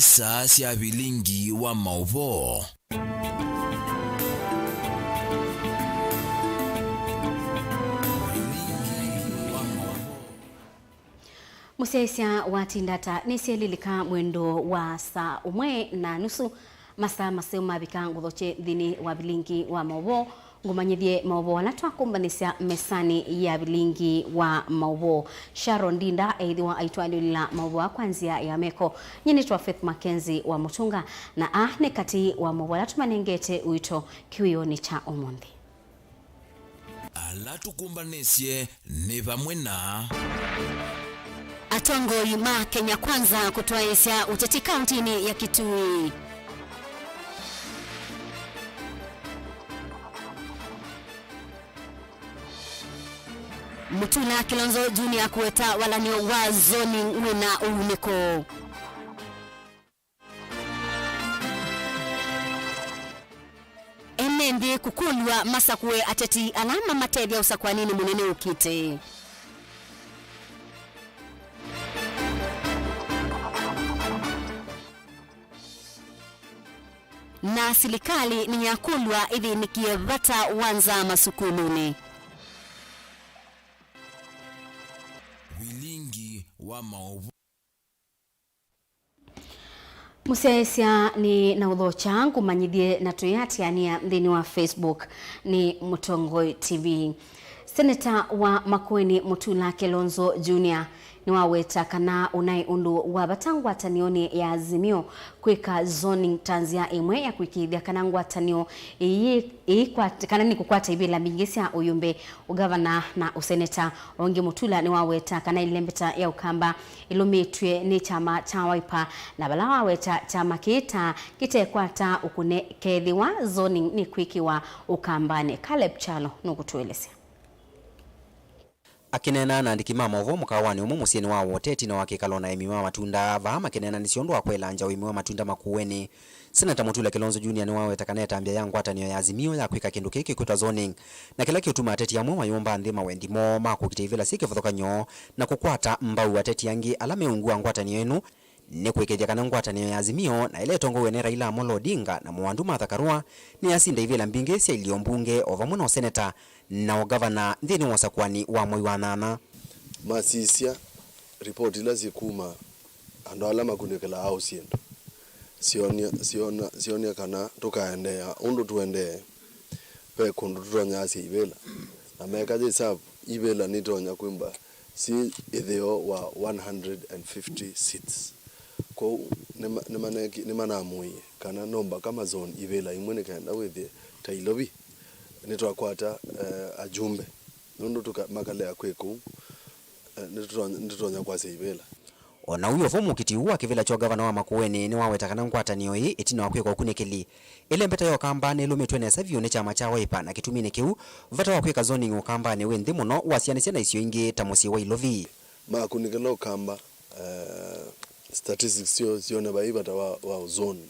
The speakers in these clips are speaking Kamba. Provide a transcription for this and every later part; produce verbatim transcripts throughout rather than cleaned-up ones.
Saa sya vilingi wa maũvoo. Mũsyaĩĩsya watinda ata nĩsyelilika mwendo wa saa ũmwe na nusu, masaa maseo mavika ngũthokye nthĩnĩ wa vilingi wa maũvoo, ngũmanyĩthye maũvoo ala twakũmbanĩsya mesanĩ ya vilingi wa maũvoo. Sharon Ndinda eĩthĩwa aitwalyũlĩla maũvoo aa kwa nzĩa ya meko. Nyie nĩtwa Faith Mackenzie wa Mũtũnga, na aa nĩ katĩ wa maũvoo ala tũmanengete ũito kĩwĩonĩ kya ũmũnthĩ. Ala tũkũmbanĩsye nĩ vamwe na. Atongoi ma Kenya Kwanza kũtwaĩĩsya ũteti kauntinĩ ya Kitui. Mutula Kilonzo Junior kũweta walan'yo wa zoning wĩna ũunĩko. Ene nthĩ kũkũlw'a masakũe ateti ala mamatethya ũsakwaninĩ mũnene ũkĩte. Na silikalĩ nĩyakũlw'a ĩthĩnĩkie vata wa nzaa masukulunĩ. Vilingi wa maũvoo. Mũsyaĩĩsya nĩ na ũthokya ngũmanyĩthye na tũyĩatĩanĩa nthĩnĩ wa Facebook nĩ Mũtongoi T V. Seneta wa Makueni Mutula Kilonzo Junior nĩwaweta kana ũnaĩ ũndũ wa vata ngwatanĩonĩ ya Azimio kwĩka zoning ta nzĩa ĩmwe ya kũĩkĩĩthya kana ngwatanĩo ĩĩ, ĩĩ kwat-, kana nĩkũkwata ivĩla mbingĩ sya ũyumbe, ũgavana na ũseneta. O ĩngĩ Mutula nĩwaweta kana ĩlembeta ya Ũkamba ĩlũmĩtw'e nĩ kyama kya Wiper, na vala waweta kyama kĩĩ ta kĩtekwata ũkune kethĩwa zoning nĩkwĩkĩwa Ũkambanĩ. Caleb Kyalo nũkũtũelesya. Akĩneena na andĩki ma maũvoo mũkawanĩ ũmwe mũsyĩnĩ wa Wote ĩtina wa kĩkalo na aĩmi ma matunda, vaa makĩneenanĩsya ũndũ wa kwelangya ũĩmi wa matunda Makueni, Seneta Mutula Kilonzo Junior nĩwaweta kana ĩtambya ya ngwatanĩo ya Azimio ya kwĩka kĩndũ kĩĩ kĩkwĩtwa zoning, na kĩla kĩũtuma ateti amwe mayũmba nthĩ mawendi moo ma kũkita ivĩla syĩ kĩvathũkany'o na kũkwata mbau ateti angĩ ala me ungu wa ngwatanĩo ĩno, nĩ kũĩkĩĩthya kana ngwatanĩo ya Azimio na ĩla ĩtongoew'e nĩ Raila Amolo Odinga na Mũwandu Martha Karua nĩyasinda ivĩla mbingĩ sya ilio mbunge o vamwe na ũseneta na ũgavana nthĩnĩ wa ũsakũani wa mwei wa nyanya. Masisya ripoti ila syĩkuma andũ ala makunĩkĩlaa aũ syĩndũ, syonia, syona, syonia kana tũkaendeea ũndũ tũendee, ve kũndũ tũtonya asya ivĩla, na meka yĩsavu, ivĩla nitonya kwĩmba syĩ ĩtheo wa one hundred and fifty seats. Kwoou nĩma-, nĩmaneki-, nĩmanamũie kana no mbaka mazone ivĩla imwe nĩ kenda wĩthĩe ta Ilovi nĩtwakwata, eh, ajumbe, nũndũ tũka-, makalea kwĩ kũu, eh, nĩtũtonya, nĩtũtonya kwasya ivĩla. O na ũu vo, mũkiti ũũ wa kĩvĩla kya ũgavana wa Makueni nĩwaweta kana ngwatanĩo ĩĩ ĩtina wa kwĩka ũkunĩkĩli, ĩlembeta ya Ũkamba nĩlũmĩtw'e nesa vyũ nĩ kyama kya Wiper, na kĩtuminĩ kĩu, vata wa kwĩka zoning Ũkambanĩ wĩ nthĩ mũno wasianĩsya na isio ingĩ ta mũsyĩ wa Ilovi. Makunĩkĩla Ũkamba, eh, statistics syo sione vai vata wa, wa zone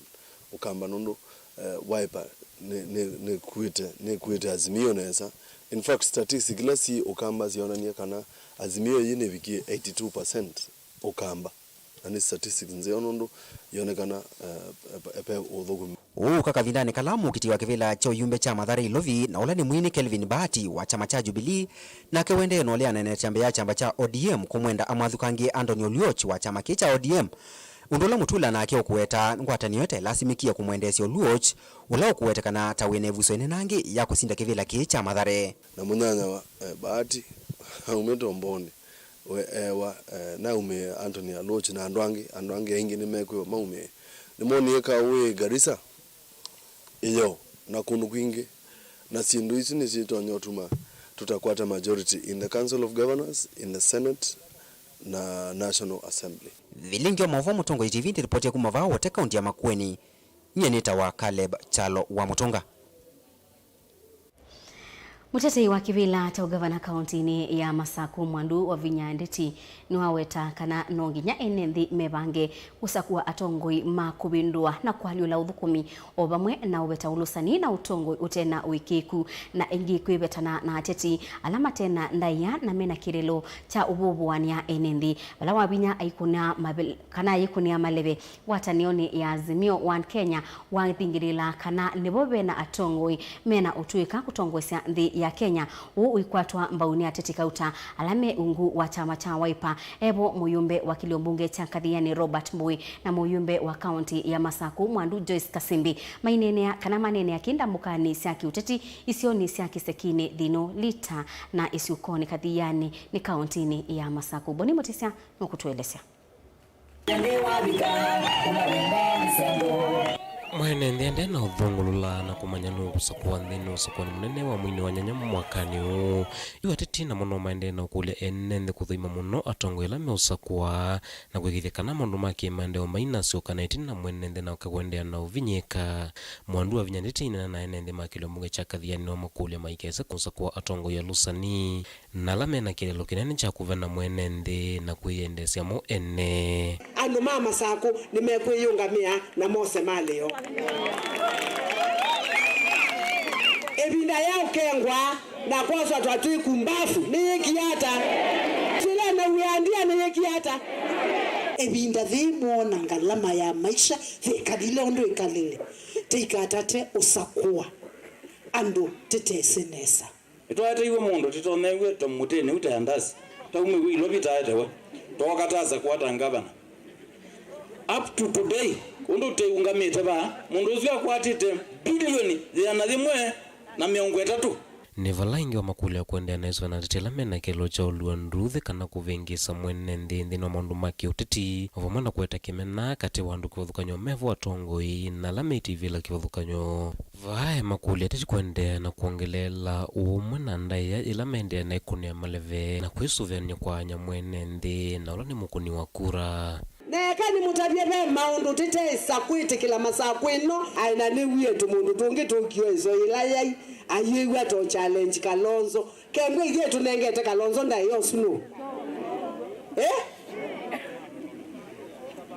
Ũkamba nũndũ, eh, Wiper nĩ, nĩ, nĩkuĩte, nĩkuĩte Azimio nesa. In fact, statistics ila si Ũkamba sionanie kana Azimio ĩĩ nĩvikie eighty two percent Ũkamba. Na nĩ statistics nzeo nũndũ yonekana, eh, epe, epe ũthũkũmi. Ũu ũka kavindanĩ kala mũkiti wa kĩvĩla kya ũyumbe kya Mathare Ilovi, na ũla nĩ mwini Kelvin Bahati wa kyama kya Jubilee, nake wendee na ũleana na kyambĩ ya kyama kya O D M kũmwenda amwathũkangĩe Anthony Oluoch wa kyama kĩĩ kya O D M. Ũndũ ũla Mutula nake ũkũweta ngwatanĩo ĩte ĩlasimĩkie kũmwendeesya Oluoch, ũla ũkũwetekana ta wĩna ĩvuso ĩnenangĩ ya kũsinda kĩvĩla kĩĩ kya Mathare. Na mũnyanyawa, eh, Bahati aumĩte Omboni, we ewa, eh, naumĩe Anthony Oluoch na andũ angĩ, andũ angĩ aingĩ nĩmekwĩwa maumĩe. Nĩmonie kaũ wĩ Garissa, ĩyo, na kũndũ kwingĩ. Na syĩndũ isu nĩsyĩtonya ũtuma tũtakwata majority in the Council of Governors, in the Senate, na National Assembly. Vilingi wa maũvoo Mũtongoi T V ndĩripotie kuma vaa Wote, kaunti ya Makueni. Nyie nĩtawa Caleb Kyalo wa Mũtũnga. Mũtetei wa kĩvĩla kya ũngavana kaũntĩnĩ ya Masaku, Mwandu Wavinya Ndeti, nĩwaweta kana no nginya ene nthĩ mevange kũsakũa atongoi ma kũvĩndũa na kũalyũla ũthũkũmi, o vamwe na ũveta ũlũsani na ũtongoi ũte na ũĩkĩĩku, na ĩngĩ kwĩvetana na ateti ala mate na ndaĩa na mena kĩlĩlo kya ũvũvũanĩa ene nthĩ. Vala Wavinya aikũnĩa mavel-, kana aikũnĩa maleve ngwatanĩonĩ ya Azimio One Kenya, wathingĩlĩĩla kana nĩvo vena atongoi mena ũtũĩka kũtongoesya nthĩ ya Kenya. Ũũ ũikwatwa mbau nĩ ateti kauta ala me ungu wa kyama kya Wiper, evo mũyũmbe wa kĩlio mbunge kya Kathiani Robert Mbui na mũyũmbe wa kaũntĩ ya Masaku Mwandu Joyce Kasimbi maineenea kana maneenea kĩndambũkanĩ sya kĩũteti isionĩ sya Kĩsekinĩ, Thino, Lita na Ĩsyũkonĩ Kathiani nĩ kaũntĩnĩ ya Masaku. Boni Mũtĩsya nũkũtũelesya. Mwene nthĩ ende na ũthũngũlũla na kũmanya nũkũsakũa nthĩnĩ ũsakũani mũnene wa mweinĩ wa nyanya mwakanĩ ũũ. Yu ateti namo no maendee na ũkũlya ene nthĩ kũthũima mũno atongoi ala meũsakũa na kwĩkĩĩthya kana maũndũ ma kĩmaendeeo mainasyoka na ĩtina mwene nthĩ na kũendea na ũvinyĩĩka. Mwandu Wavinya Ndeti aineena na ene nthĩ ma kĩlio mbunge kya Kathiani nĩwamakũlya maikese kũsakũa atongoi alũsani na ala mena kĩlĩlo kĩnene kya kũvena mwene nthĩ na kwĩyendeesya mo ene. Andũ ma Masaku nĩmekwĩyũngamĩa na mose malĩo. Ĩvinda ya ũkengwa na kwaswa twatwĩku mbafu nĩyĩkie ata? Sila na wĩandia nĩyĩkie ata? Ĩvinda yĩĩ mwona ngalama ya maisha yĩkalile ũndũ ĩkalile, tĩikatate ũsakũa andũ tĩtesĩ nesa. Nĩtwaeteiwe mũndũ tĩtoneew'e ta mũtĩnĩ ũte andasi, taumĩw'e ilwa vitaetewe, twooka tasa kũata ngavana. Up to today, ũndũ tũiũngamĩte vaa, mũndũ ũsu akwatĩte bilioni yĩana yĩmwe na mĩongo ĩtatũ. Nĩ vala ĩngĩ wamakũlya kũendeea na ĩsũa na ateti ala mena kĩlĩlo kya ũlua nduuthĩ kana kũvĩngĩĩsa mwene nthĩ nthĩnĩ wa maũndũ ma kĩũteti, o vamwe na kũete kĩmena katĩ wa andũ kĩvathũkany'o mevo atongoi na ala meĩtĩvĩla kĩvathũkany'o. Vaa emakũlya ateti kũendeea na kwongeleela ũũmwe na ndaĩa yĩla maendeea na ĩkũnĩa maleve na kwĩsũvĩanĩa kwaany'a mwene nthĩ, na ũla nĩ mũkũni wa kura. Na eka nĩmũtavye ve maũndũ tĩteĩsa kwĩtĩkĩla Masaku ĩno, aĩ na nĩw'ie tũmũndũ tũngĩ tũkio ĩso yĩla yai ayĩw'a to challenge Kalonzo. Kengwe ithyĩ tũnengete Kalonzo ndaĩa ũsu nũũ? Eh?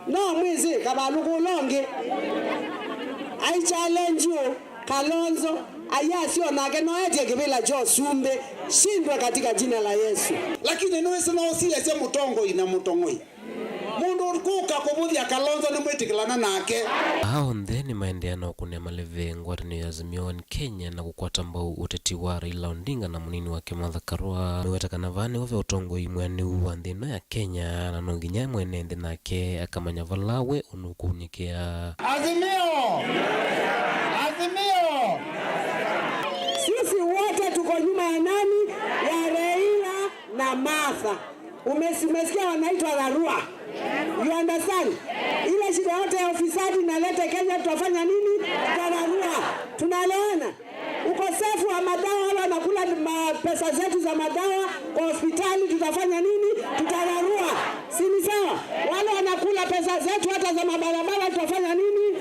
No mwĩsĩ kavalũkũla ũngĩ ai challenge ũ Kalonzo ayasya onake no etye kĩvĩla kya ũsumbĩ, shindwe katika jina la Yesu. Lakini nĩwĩsĩ no ũsiasya mũtongoi na mũtongoi. Mũndũ kũka kũvũthya Kalonzo nĩmwĩtĩkĩlana nake. Aa onthe nĩmaendeea na ũkũnĩa maleve ngwatanĩo ya Azimio One Kenya na kũkwata mbau ũteti wa Raila Odinga na mũnini wake Martha Karua. Meweta kana vaa nĩvo ve ũtongoi mwĩanĩu wa nthĩ ĩno ya Kenya, na no nginya mwene nthĩ nake akamanya vala we ũnũkũunĩkĩa. Azimio! Azimio! Sisi wote tuko nyuma ya nani? Ya Raila na Martha. Umesi-, umesikia wanaitwa dharura. You understand? Ile shida yote ya ufisadi inaleta Kenya, tutafanya nini? Tutararua. Tunaelewana? Ukosefu wa madawa, wale wanakula ma-, pesa zetu za madawa kwa hospitali, tutafanya nini? Tutararua. Si ni sawa? Wale wanakula pesa zetu hata za mabarabara, tutafanya nini?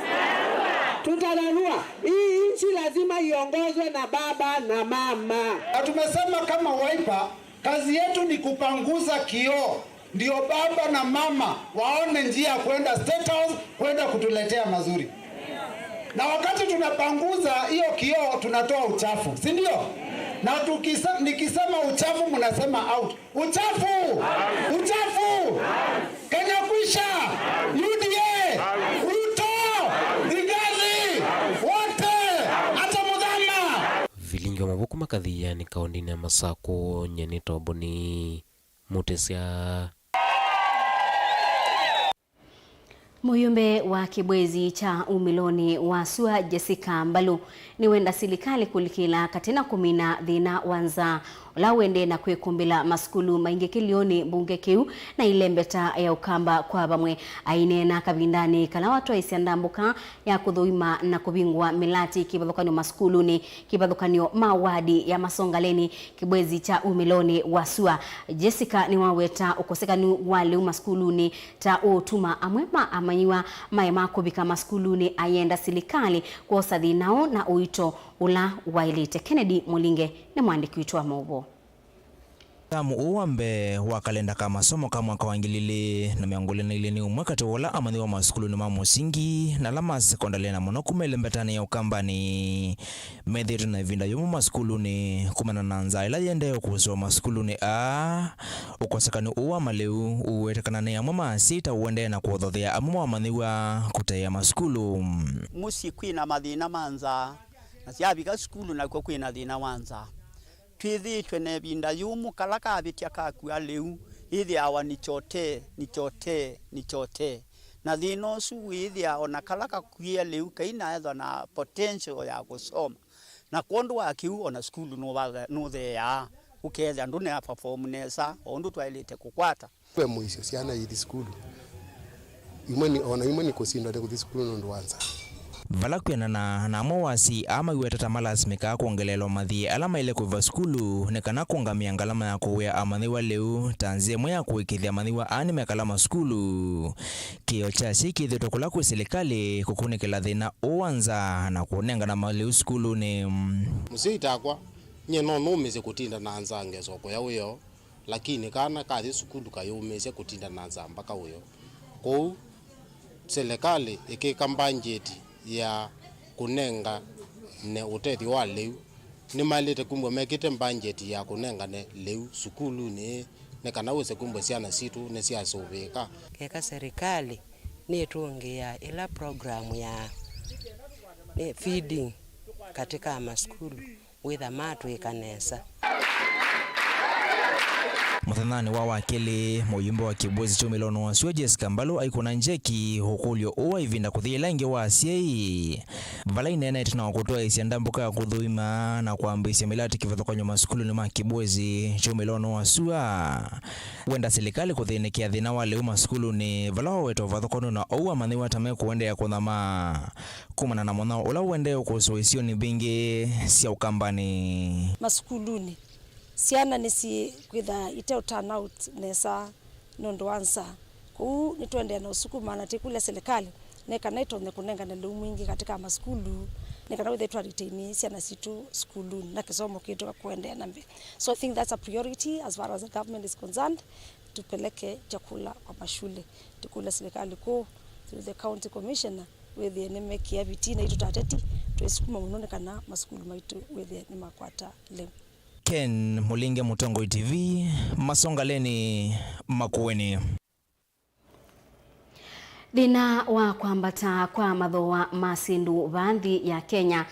Tutararua. Hii nchi lazima iongozwe na baba na mama. Na tumesema kama Wiper, kazi yetu ni kupanguza kioo, ndio baba na mama waone njia ya kwenda State House, kwenda kutuletea mazuri. Na wakati tunapanguza hiyo kioo, tunatoa uchafu, si ndio? Na tukisa-, nikisema uchafu, mnasema out. Uchafu! Uchafu! Kenya kwisha! U D A! Ruto! Rigathi! Wote! Hata Muthama! Vilingi wa mavuku makathiani kaũndĩnĩ ya Masaku, nyie nĩ Toboni Mũtĩsya. Mũyũmbe wa kĩbwezi kya umĩlonĩ wa sua Jessica Mbalu nĩwenda silikalĩ kũlikĩla katĩ na kũmina thĩna wa nzaa ũla ũendee na kwĩkũmbĩla masukulu maingĩ kĩlĩonĩ mbunge kĩu na ilembeta ya ũkamba kwa vamwe. Aineena kavindanĩ kala watwaĩsya ndambũka ya kũthũima na kũvingũa mĩlatĩ kĩvathũkany'o masukulunĩ, kĩvathũkany'o ma wadi ya Masongaleni, kĩbwezi kya umĩlonĩ wa sua, Jessica nĩwaweta ũkosekanu wa lĩu masukulunĩ ta ũũtuma amwe ma ama Amanyĩw'a maema kũvika masukulunĩ ayenda silikalĩ kwosa thĩna ũũ na ũito ũla waĩlĩte. Kennedy Mũlinge nĩ mwandĩki witũ wa maũvoo. Tamu ũũ wa mbee wa kalenda ka masomo ka mwaka wa ngili ilĩ na mĩongo ĩlĩ na ilĩ nĩ ũmwe katĩ wa ũla amanyĩw'a ma sukulunĩ ma mũsingi na ala ma sekondalĩ, na mũno kuma ĩlembetanĩ ya Ũkambanĩ, methĩĩtwe na ĩvinda yũmũ masukulunĩ kumana na nzaa ĩla yĩendee ũkũsĩwa masukulunĩ aa. Ũkosekany'o ũũ wa malĩu ũweteka nĩ amwe ma asyai ta ũendee na kũthothea amwe ma amanyĩw'a kũtaĩa masukulu. Mũsyĩ kwĩna mathĩna ma nzaa, na syavika sukulu nakw'o kwĩna thĩna wa nzaa. Twĩthĩĩtwe na ĩvinda yũmũ, kala kavĩtya kakua lĩu, ĩthĩawa nĩ kyotee, nĩ kyotee, nĩ kyotee. Na thĩna ũsu wĩĩthĩa o na kala kakuĩe lĩu kainaethwa na potential ya kũsoma. Na kwondũ wa kĩu, o na sukulu nũva-, nũtheeaa, ũkethĩa ndũna perform nesa o ũndũ twaĩlĩte kũkwata. Ve mũisyo syana ithi sukulu. Imwe nĩ, o na imwe nĩ kũsindwa nĩ kũthi sukulu nũndũ wa nzaa. Vala kwĩanana na amwe wa asyai aa maiweta ta malasimĩkaa kwongeleelwa mathiĩ ala maĩle kũĩva sukulu nĩ kana kũngamĩa ngalama ya kũĩa amanyĩw'a lĩu ta nzĩa ĩmwe ya kũĩkĩĩthya amanyĩw'a aa nĩmekala masukulu. Kĩĩo kya asyai kĩthĩĩtwe kũla kwĩ silikalĩ kũkunĩkĩla thĩna ũũ wa nzaa na kũnengana malĩu sukulunĩ. Mũsyai takwa, nyie no nũmĩsye kũtinda na nzaa ngesoka kũya wĩoo. Lakini kana kathi sukulu kayũmĩĩsya kũtinda na nzaa mbaka wĩoo. Kwoou, silikalĩ ĩkĩka mbangyeti ya kũnengane ũtethyo wa lĩu, nĩmaĩlĩte kumbwa mekĩte mbangyeti ya kũnengane lĩu sukulunĩ ĩĩ, nĩ kana wĩse kumbwa syana sitũ nĩsyasũvĩĩka. Keka serikali nĩtũngĩĩa ĩla program ya, eh, feeding katika masukulu. Wĩtha matwĩka nesa. Mũthenyanĩ wa wakelĩ, mũyumbe wa Kibwezi kyumĩlonĩ wa sua Jessica Mbalu aikũna njeki ũkũlyo ũũ wa ĩvinda kũthi ĩla ĩngĩ wa asyai, vala ineenete na kũtwaĩĩsya ndambũka ya kũthũima na kwambĩĩsya mĩlatĩ kĩvathũkany'o masukulunĩ ma Kibwezi kyumĩlonĩ wa sua. Wenda silikalĩ kũthĩnĩkĩa thĩna wa lĩu masukulunĩ, vala waweta ũvathũkany'o na ũu amanyĩw'a ta mekũendeea kũnyamaa. Kumana na mũnyao ũla ũendee ũkũsĩwa isionĩ mbingĩ sya Ũkambanĩ. Masukulunĩ, syana nĩsyĩkwĩtha ite turn out nesa nũndũ wa nzaa. Kwoou nĩtũendee na ũsukuma na tĩkũlya silikalĩ nĩ kana ĩtonye kũnengane lĩu mwingĩ katika masukulu, nĩ kana wĩthĩe twa retain syana sitũ sukulunĩ na kĩsomo kĩtũ kũendeea na mbee. So I think that's a priority as far as the government is concerned. Tupeleke chakula kwa mashule. Tũkũlya silikalĩ kũũ through the county commissioner wĩthĩe nĩmekĩa vitii, naitũ ta ateti twĩsukuma mũno nĩ kana masukulu maitũ wĩthĩe nĩmakwata lĩu. Ken Mũlinge, Mũtongoi T V, Masongaleni, Makueni. Thĩna wa kwambata kwa mathooa ma syĩndũ vaa nthĩ ya Kenya,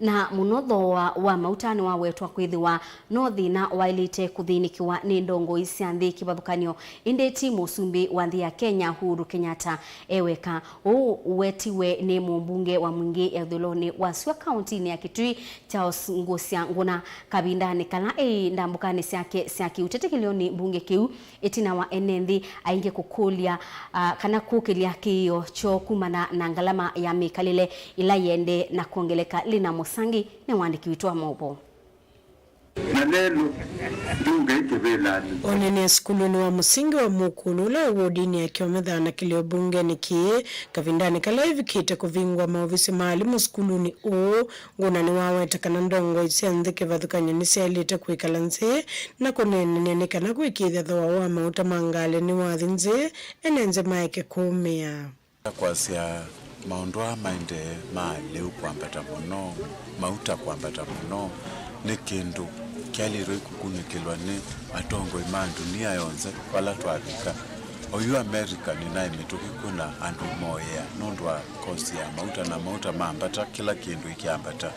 na mũno thooa wa mauta nĩwawetwa kwĩthĩwa no thĩna waĩlĩte kũthĩnĩkĩwa nĩ ndongoi sya nthĩ kĩvathũkany'o, ĩndĩ ti mũsumbĩ wa nthĩ ya Kenya Uhuru Kenyatta e weka. Ũũ ũwetiwe nĩ mũmbunge wa Mwingĩ ya ũthũĩlonĩ wa sua kaũntĩnĩ ya Kitui, Charles Ngũsya Ngũna, kavindanĩ kala eĩ ndambũkanĩ syake sya kĩũteti kĩlĩonĩ mbunge kĩu, ĩtina wa ene nthĩ aingĩ kũkũlya, ah, kana kũkĩlya kĩĩo kyoo kumana na ngalama ya mĩkalĩle ĩla yĩendee na kwongeleka. Lina Mũsangi nĩ mwandĩki witũ wa maũvoo. Na lelũ, ndungai kĩvĩlanĩ. Onania sukulunĩ wa mũsingi wa Mũkũlũ ũla wĩ wodinĩ ya Kĩometha na kĩlĩo mbungenĩ kĩĩ, kavindanĩ kala ĩvikĩte kũvingũa maovisi ma alimũ sukulunĩ ũũ, Ngũna nĩwaweta kana ndongoi sya nthĩ kĩvathũkany'o nĩsyaĩlĩte kwĩkala nzĩ na kũneenany'a nĩ kana kũĩkĩĩthya thooa wa mauta ma ngalĩ nĩwathi nzĩ, ene nzĩ maeke kũũmĩa. Kwasya maũndũ aa maendee ma lĩu kwambata mũno, mauta kwambata mũno, nĩ kĩndũ kyaĩlĩtwe kũkunĩkĩlwa nĩ atongoi ma ndunia yonthe vala twavika. Oyu America nĩnaĩ mĩtũkĩ kwĩna andũ moĩa nũndũ wa kosi ya mauta, na mauta mambata, kĩla kĩndũ ĩkyambata.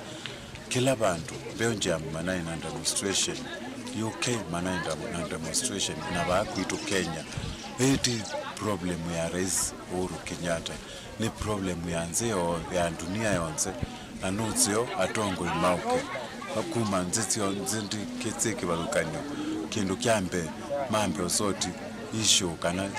Kĩla vandũ, Belgium manaĩ na demonstration, U K manaĩ na demonstration, na vaa kwitũ Kenya. Ĩĩ ti problem ya Rais Uhuru Kenyatta, nĩ problem ya nthĩ yo, ya ndunia yonthe, na nũseo atongoi maũke kuma nthĩ syonthe syĩ kĩvathũkany'o. Kĩndũ kya mbee, mambe ũsoti issue kana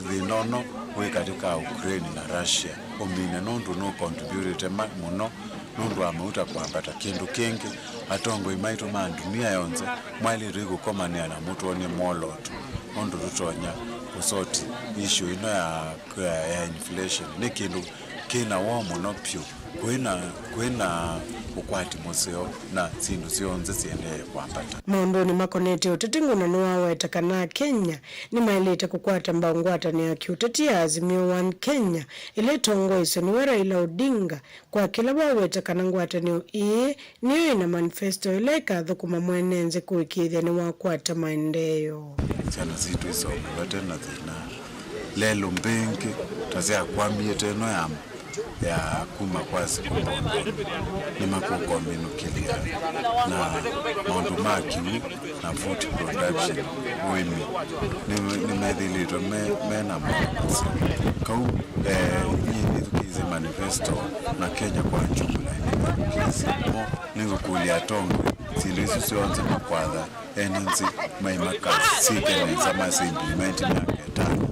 thĩna ũno wĩ katĩ ka Ukraine na Russia ũmine, nũndũ nũcontributĩte ma-, mũno nũndũ wa mauta kwambata. Kĩndũ kĩngĩ, atongoi maitũ ma ndunia yonthe mwaĩlĩtwe kũkomanĩa na mũtwony'e mwolooto ũndũ tũtonya Kũsoti issue ĩno ya, ya, ya inflation nĩ kĩndũ kĩna woo mũno vyũ. Kwĩna, kwĩna ũkwati mũseo na syĩndũ syonthe siendee kwambata. Maũndũnĩ makonetye ũteti, Ngũna nĩwaweta kana Akenya nĩmaĩlĩte kũkwata mbau ngwatanĩo ya kĩũteti ya Azimio One Kenya, ĩla ĩtongoesye nĩwe Raila Odinga, kwa kĩla waweta kana ngwatanĩo ĩĩ nĩyo ĩna manifesto ĩla ĩkathũkũma mwene nthĩ kũĩkĩĩthya nĩwakwata maendeeo. Syana sitũ isomewa ĩte na thĩna. Lelũ mbingĩ ta syakwamie ĩte ĩno ya, ya kuma kwa sikũ maũndũnĩ, nĩmakũkominũkĩlya na maũndũ ma kĩw'ũ na food production, ũĩmi, nĩ, nĩmethĩlĩtwe me, me na maũndũ asu. Kau, eh, nyie nĩthukĩĩsye manifesto na Kenya kwa jumla nĩmethukĩĩsye mo. Nĩngũkũlya atongoi syĩndũ isu syonthe makwatha ene nthĩ mai makasĩke nesa mase implement myaka ĩtano,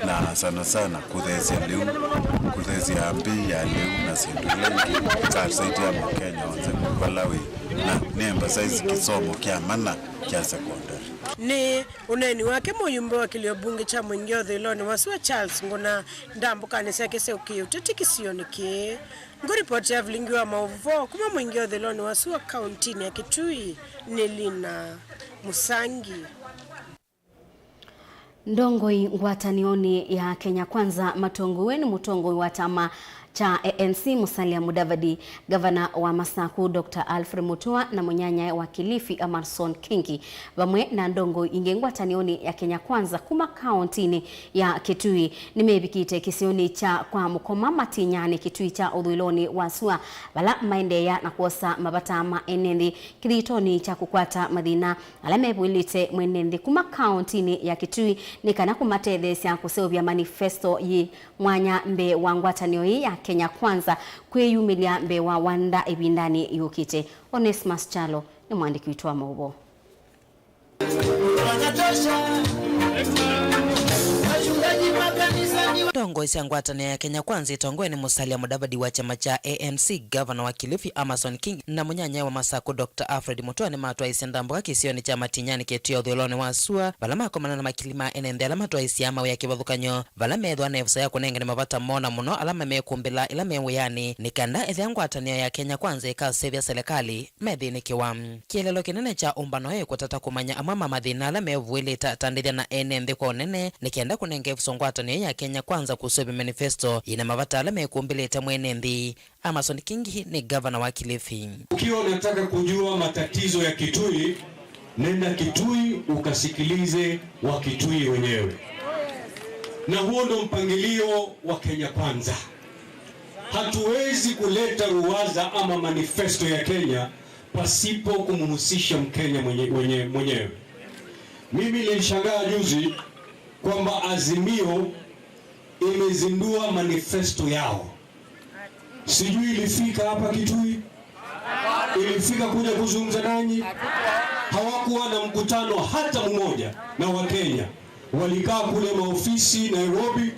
na sana sana kũtheesya lĩu, kũtheesya mbei ya lĩu na syĩndũ ila ingĩ ikasaitĩa Mũkenya onthe vala wĩ, na nĩ emphasize kĩsomo kya mana kya secondary. Nĩ ũneeni wake mũyumbe wa kĩlio mbunge kya mũingĩ ũthũĩlonĩ wa sua Charles Ngũna ndambũkanĩ syake sya ũkĩĩ ũteti kĩsionĩ kĩĩ. Ngũripoti ya vilingi wa maũvoo kuma mũingĩ ũthũĩlonĩ wa sua kauntinĩ ya Kitui nĩ Lina Mũsangi. Ndongoi ngwatanĩonĩ ya Kenya Kwanza matongoew'e nĩ mũtongoi wa kyama kya A N C Musalia Mudavadi, ngavana wa Masaku Doctor Alfred Mutua na mũnyanyae wa Kilifi Amason Kingi, vamwe na ndongoi ingĩ ngwatanĩonĩ ya Kenya Kwanza kuma kauntinĩ ya Kitui nĩmevikĩte kĩsionĩ kya kwa Mũkoma Matinyanĩ Kitui kya ũthũĩlonĩ wa sua, vala maendeea na kwosa mavata ma ene nthĩ kĩthitonĩ kya kũkwata mathĩna ala mevũĩlĩte mwene nthĩ kuma kauntinĩ ya Kitui nĩ kana kũmatetheesya kũseũvya manifesto yĩ mwanya mbee wa ngwatanĩo ĩĩ ya Kenya Kwanza kwĩyumĩlya mbee wa wanda ĩvindanĩ yũkĩte. Onesmus Kyalo nĩ mũandĩki witũ wa maũvoo. Ndongoi sya ngwatanĩo ya Kenya Kwanza itongoe nĩ Musalia Mudavadi wa kyama kya A N C, ngavana wa Kilifi Amason Kingi na mũnyanyae wa Masaku Doctor Alfred Mutua nĩmatwaisye ndambũka kĩsionĩ kya Matinyani Kitui ũthũĩlonĩ wa sua, vala makomana na makili ma ene nthĩ ala matwaisye mawĩa kĩvathũkany'o, vala methĩwa na ĩvuso ya kũnengane mavata moo na mũno ala mamekumbĩla ĩla me wĩanĩ, nĩ kenda ethĩa ngwatanĩo ya Kenya Kwanza ĩkaseũvya selekalĩ methĩnĩkĩwa. Kĩeleelo kĩnene kya ũmbano ĩ kũtata kũmanya amwe ma mathĩna ala mevũĩlĩte atandĩthya na ene nthĩ kwa ũnene, nĩ kenda kũnenga ĩvuso ngwatanĩo ya Kenya Kwanza kũseũvya manifesto yĩna mavata ala mekumbĩlĩte mwene nthĩ. Amason Kingi nĩ ngavana wa Kilifi. Ukiwa unataka kujua matatizo ya Kitui, nenda Kitui ukasikilize wa Kitui wenyewe. Na huo ndo mpangilio wa Kenya Kwanza. Hatuwezi kuleta ruwaza ama manifesto ya Kenya pasipo kumhusisha Mkenya mwenye, mwenye, mwenyewe. Mimi nilishangaa juzi kwamba Azimio imezindua manifesto yao. Sijui ilifika hapa Kitui, ilifika kuja kuzungumza nanyi. Hawakuwa na mkutano hata mmoja na Wakenya. Walikaa kule maofisi Nairobi,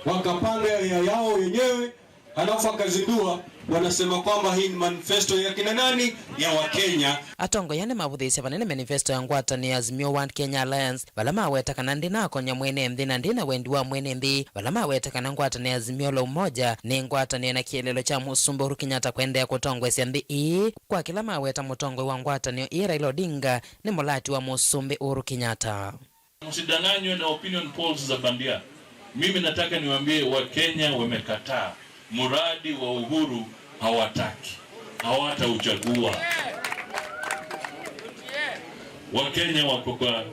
wakapanga ya yao wenyewe, halafu akazindua, wanasema kwamba hii ni manifesto ya kina nani? Ya Wakenya. Atongoi aa nĩmavũthĩĩsye vanene manifesto ya ngwatanĩo ya Azimio One Kenya Alliance, vala maweta kana ndĩnakonya mwene nthĩ na ndĩna wendi wa mwene nthĩ, vala maweta kana ngwatanĩo ya Azimio la Umoja nĩ ngwatanĩo na kĩeleelo kya Mũsumbĩ Uhuru Kenyatta kũendeea kũtongoesya nthĩ ĩĩ, kwa kĩla maweta mũtongoi wa ngwatanĩo ĩĩ Raila Odinga nĩ mũlati wa Mũsumbĩ Uhuru Kenyatta. Msidanganywe na opinion polls za bandia. Mimi nataka niwaambie Wakenya wamekataa. Mradi wa Uhuru hawataki. Hawatauchagua. Wakenya wako kwa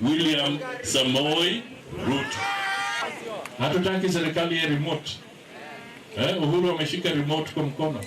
William Samoei Ruto. Hatutaki serikali ya remote. Eh, Uhuru ameshika remote kwa mkono.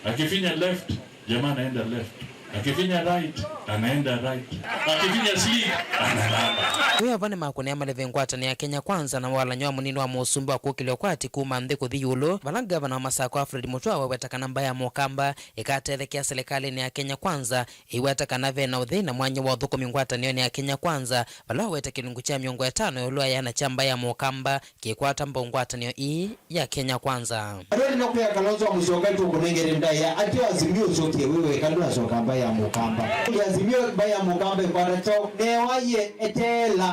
Akifinya left, jamaa anaenda left. Akifinya right, anaenda right. Akifinya sleep, analala. Wĩova nĩmakũnĩa maleve ngwatanĩo ya Kenya Kwanza na walany'o wa mũnini wa mũsumbĩ wa kũkĩlya ũkwati kuma nthĩ kũthi ĩũlũ, vala ngavana wa Masakũ Alfred Mutua waweta kana mbaĩ ya Mũkamba ĩkatethekea silikalĩnĩ ya Kenya Kwanza, ĩiweta kana ve na ũthei na mwanya wa ũthũkũmi ngwatanĩonĩ ya Kenya Kwanza, vala waweta kĩlungu kya mĩongo ĩtano ĩũlũ wa ĩana kya mbaĩ ya Mũkamba kĩkwata mbau ngwatanĩo ii ya Kenya Kwanza. Andũ ene no kwĩa Kalonzo wa Musyoka tũkũnengere ndaĩa, atĩ Azimio ũsyokie wĩ weka ndũnacoka mbaĩ ya Mũkamba. Azimio mbaĩ ya Mũkamba ĩkwata kyaũ? Newa ye eteela.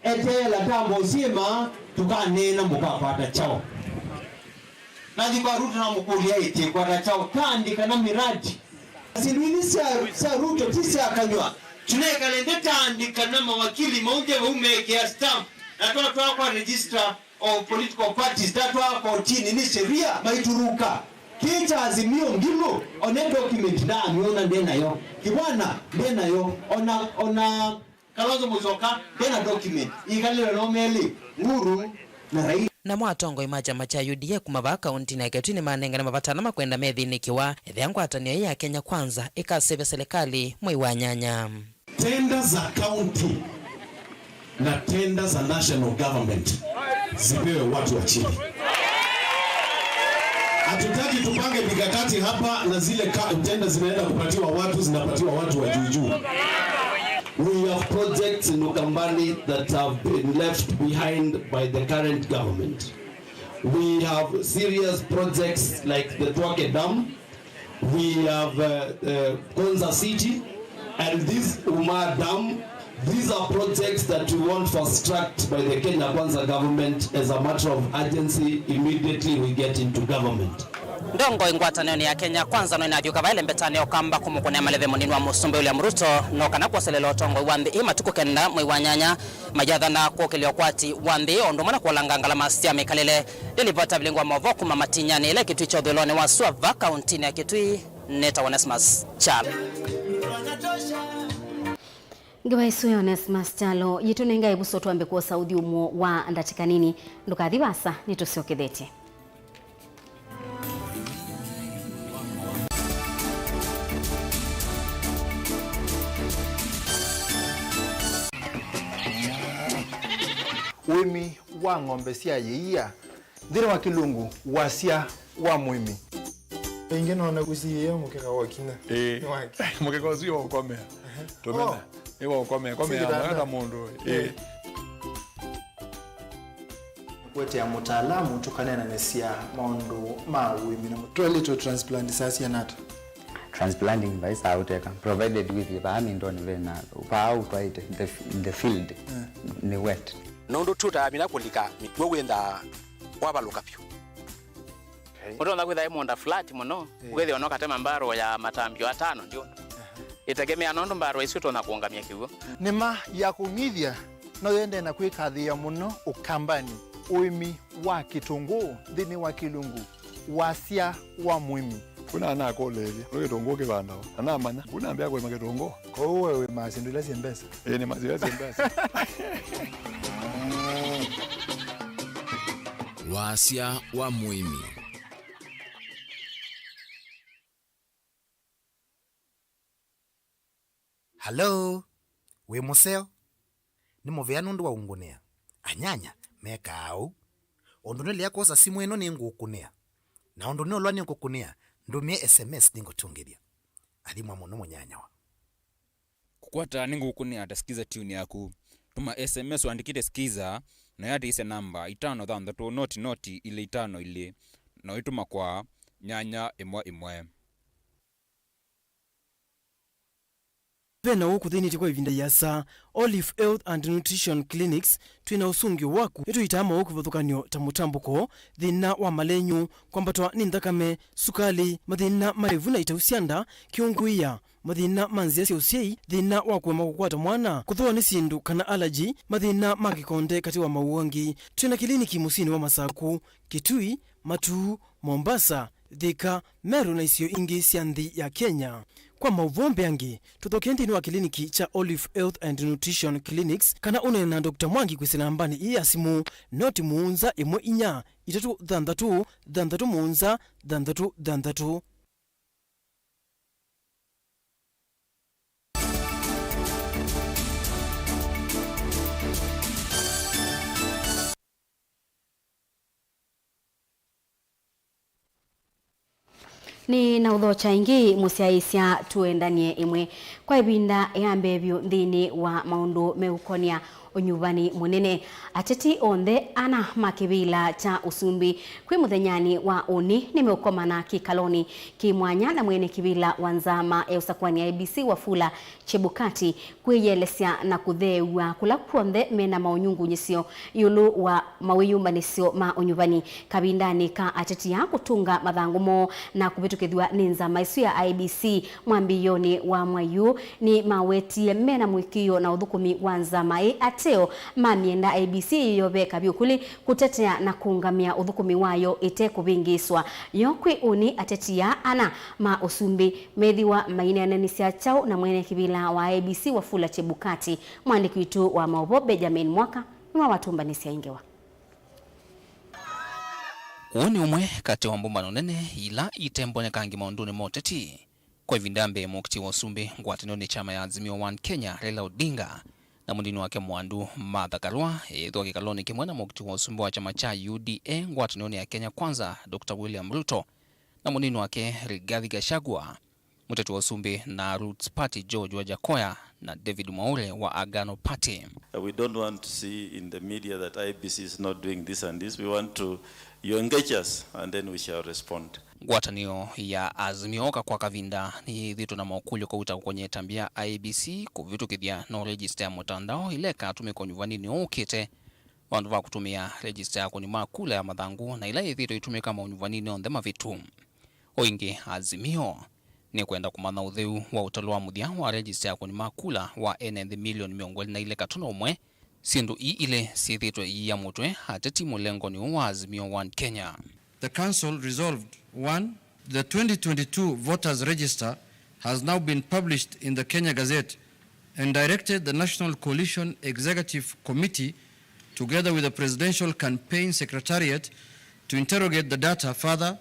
Eteela tambo ũsyĩma, tũkaneena mũkakwata kyaũ? Nathi kwa Ruto namũkũlya ĩtĩ kwata kyaũ? Taandĩka na miradi. Syĩndũ ithi sya, sya Ruto ti sya kanyw'a. Tũnekale nthĩ taandĩka na mawakili maũnthya vau meekĩa stamp, na twatwaa kwa registrar of political parties, tatwaa kotini, nĩ sheria maitũruka. Kĩĩ kya Azimio ngilu, one document ndaamyona nde nayo. Kibwana nde nayo, ona, ona Kalonzo Musyoka nde na document. Ikalĩle no melĩ, Uhuru na Raila. Namo atongoi ma kyama kya U D A kuma vaa kauntinĩ ya Kitui nĩmanengane mavata ala makwenda methĩnĩkĩwa ethĩa ngwatanĩo ĩĩ ya Kenya Kwanza ĩkasĩvya silikalĩ mwei wa nyanya. Tenda za county na tenda za national government zipewe watu wa chini. Hatutaki tupange mikakati hapa na zile ka-, tenda zinaenda kupatiwa watu, zinapatiwa watu wa juu juu. We have projects in Ukambani that have been left behind by the current government. We have serious projects like the Twake Dam. We have, uh, uh, Konza City and this Uma Dam. These are projects that we want fast tracked by the Kenya Kwanza government as a matter of urgency immediately we get into government. Ndongoi ngwatanĩonĩ ya Kenya Kwanza no ĩnavyũka vaĩ lembetanĩ ya Ũkamba kũmũkũnĩa maleve mũnini wa Mũsumbĩ William Ruto, no kana kwoselela ũtongoi wa nthĩ ĩ matukũ kenda mwei wa nyanya, mayathana kũkĩlya ũkwati wa nthĩ o ũndũ ũmwe na kũolanga ngalama sya mĩkalĩle. Nĩ livota vilingwa maũvoo kuma Matinyanĩ ĩla Kitui kya ũthũĩlonĩ wa sua vaa kauntinĩ ya Kitui. Nĩtawa Onesmus Kyalo. Ngewa ĩsu ya Onesmus Kyalo yĩtũnenga ĩvuso twambe kwosa ũthyũmũo wa ndatĩka nini. Ndũkathi vaasa, nĩtũsyokethetye. Ũĩmi wa ng'ombe sya yĩia nthĩnĩ wa kĩlungu wasya wa mũĩmi. Ĩngĩ nona kũsiĩĩa mũkeka wa kinya. Ĩĩ. Nĩ wake. Mũkeka ũsu nĩ wa ũkomea. Tũmena. Oh. Nĩ wa ũkomea. Komea. Sitanda. Mwana mũndũ. Ĩĩ. Ĩĩ. Kũetea mũtaalamu tũkaneenanĩsya maũndũ ma ũĩmi na mũ- Twaĩlĩtwe transplant saa siana ata? Transplanting vai saa ũteka, provided with vaa mindoni vena, vaa ũtwaĩte, the, the field, eh, nĩ wet. Nũndũ tũtaamina kũlika mĩkw'ũ wĩnthaa kwavalũka vyũ. Okay. Ũtonya kwĩtha ĩ mũũnda flat mũno, eh, ũkethĩwa no katema mbarũ ya matambio atano ndio. Aha. Ĩtegemea nũndũ mbarũ ĩsu ĩtonya kũũngamya kĩw'ũ. Nĩma ya kũng'ithya no yendee na kwĩkathĩĩa mũno Ũkambanĩ, ũĩmi wa kĩtũngũũ nthĩnĩ wa kĩlungu wasya wa mũĩmi. Kuna anakũlĩĩlye, nĩ kĩtũngũũ kĩvandawa? Na namanya, kuna ambĩa kũĩma kĩtũngũũ. Kwoou we wĩmaa syĩndũ ila syĩ mbesa? Ĩĩ, nĩmaa syĩndũ ila syĩ mbesa. Wasya wa mũĩmi. Hello? Wĩ mũseo? Nĩ mũvea nũndũ wa ũngũnĩa. Anyanya mekaa ũu. Ũndũ nĩlea kwosa simũ ĩno nĩngũkũnĩa. Na ũndũ nĩũlwa nĩngũkũnĩa, ndũmĩe S M S nĩngũtũngĩthya. Athimwa mũno mũnyanyawa. Kũkwata nĩngũkũnĩa ta Skiza tune yaku. Tũma S M S ũandĩkĩte Skiza na ũyatĩĩsya namba itano thanthatũ noti noti ilĩ itano ilĩ na ũitũma kwa nyanya ĩmwe ĩmwe. Ve na ũũ kũthĩnĩtye kwa ĩvinda ĩasa. Olive Health and Nutrition Clinics, twĩ na ũsũngĩo waku. Nĩtũitaa maũũ kĩvathũkany'o ta mũtambũko, thĩna wa malenyu, kwambatwa nĩ nthakame, sukalĩ, mathĩna ma ĩvu na itau sya nda, kĩũngũĩa, mathĩna ma nzĩa sya ũsyai, thĩna wa kũema kũkwata mwana, kũthũwa nĩ syĩndũ kana allergy, mathĩna ma kĩkonde katĩ wa maũũ angĩ. Twĩ na kĩliniki mũsyĩnĩ wa Masaku, Kitui, Matuu, Mombasa, Thika, Meru na isio ingĩ sya nthĩ ya Kenya. Kwa maũvoo mbeange, tũthokee nthĩnĩ wa kĩliniki kya Olive Health and Nutrition Clinics kana ũneene na Doctor Mwangi kwĩsĩla nambanĩ ĩĩ ya simũ, noti mũonza ĩmwe inya itatũ thanthatũ thanthatũ mũonza thanthatũ thanthatũ. Nĩ na ũthokya ĩngĩ, mũsyaĩĩsya tũendanie ĩmwe. Kwa ĩvinda ya mbee vyũ nthĩnĩ wa maũndũ meũkonia Ũnyuvani mũnene. Ateti onthe ana ma kĩvĩla kya ũsumbĩ kwĩ mũthenyanĩ wa ũnĩ nĩmeũkomana kĩkalonĩ kĩ mwanya na mwene kĩvĩla wa nzama ya ũsakũani ya I E B C Wafula Chebukati kwĩyĩelesya na kũtheew'a kũla kw'onthe mena maũnyungunyĩsyo ĩũlũ wa mawĩyũmbanĩsyo ma ũnyuvani. Kavindanĩ ka ateti aa kũtũnga mathangũ moo na kũvĩtũkĩthw'a nĩ nzama ĩsu ya I E B C mwambĩĩonĩ wa mwai ũũ, nĩmawetie mena mũĩkĩĩo na ũthũkũmi wa nzama ĩ ateo mamyenda I E B C yĩyoveka vyũ kũlĩ kũtetea na kũũngamĩa ũthũkũmi wayo ĩte kũvĩngĩĩswa. Yo kwĩ ũnĩ ateti aa ana ma ũsumbĩ methĩwa maineenanĩsya kyaũ na mwene kĩvĩla wa I E B C Wafula Chebukati? Mwandĩki witũ wa maũvoo Benjamin Mwaka nĩwe watũmbanĩsya ĩ ngewa. Ũũ nĩ ũmwe katĩ wa mbũmbano nene ila itembonekangi maũndũnĩ ma ũteti. Kwa ĩvinda ya mbee, mũkiti wa ũsumbĩ ngwatanĩonĩ kyama ya Azimio One Kenya, Raila Odinga, na mũnini wake mwandu Martha Karua, ethĩwa kĩkalonĩ kĩmwe na mũkiti wa ũsumbĩ wa kyama kya U D A ngwatanĩonĩ ya Kenya Kwanza, Doctor William Ruto, na mũnini wake Rigathi Gachagua, mũteti wa ũsumbĩ na Roots Party George Wajakoya, na David Mwaure wa Agano Party. Uh, we don't want to see in the media that I E B C is not doing this and this. We want to, you engage us and then we shall respond. Ngwatanĩo ya Azimio oka kwa kavinda nĩyĩthĩtwe na mokũlyo kauta kũkony'a ĩtambya ya I E B C kũvĩtũkĩthya no register ya mũtandao ĩla ĩkatũmĩka ũnyuvaninĩ ũũ ũkĩte, vandũ va kũtũmĩa register ya kũnyuma kula ya mathangũ na ĩla yĩthĩtwe ĩtũmĩka maũnyuvaninĩ onthe mavĩtu. O ĩngĩ, Azimio nĩkwenda kũmanya ũtheu wa ũtalo wa mũthya wa register ya kũnyuma kula wa ene nthĩ milioni mĩongo ĩlĩ na ilĩ katono ũmwe, syĩndũ ii ilĩ syĩthĩtwe iia mũtwe ateti mũlengonĩ ũũ wa Azimio One Kenya. The council resolved, one, the twenty twenty-two voters register has now been published in the Kenya Gazette and directed the National Coalition Executive Committee, together with the Presidential Campaign Secretariat, to interrogate the data further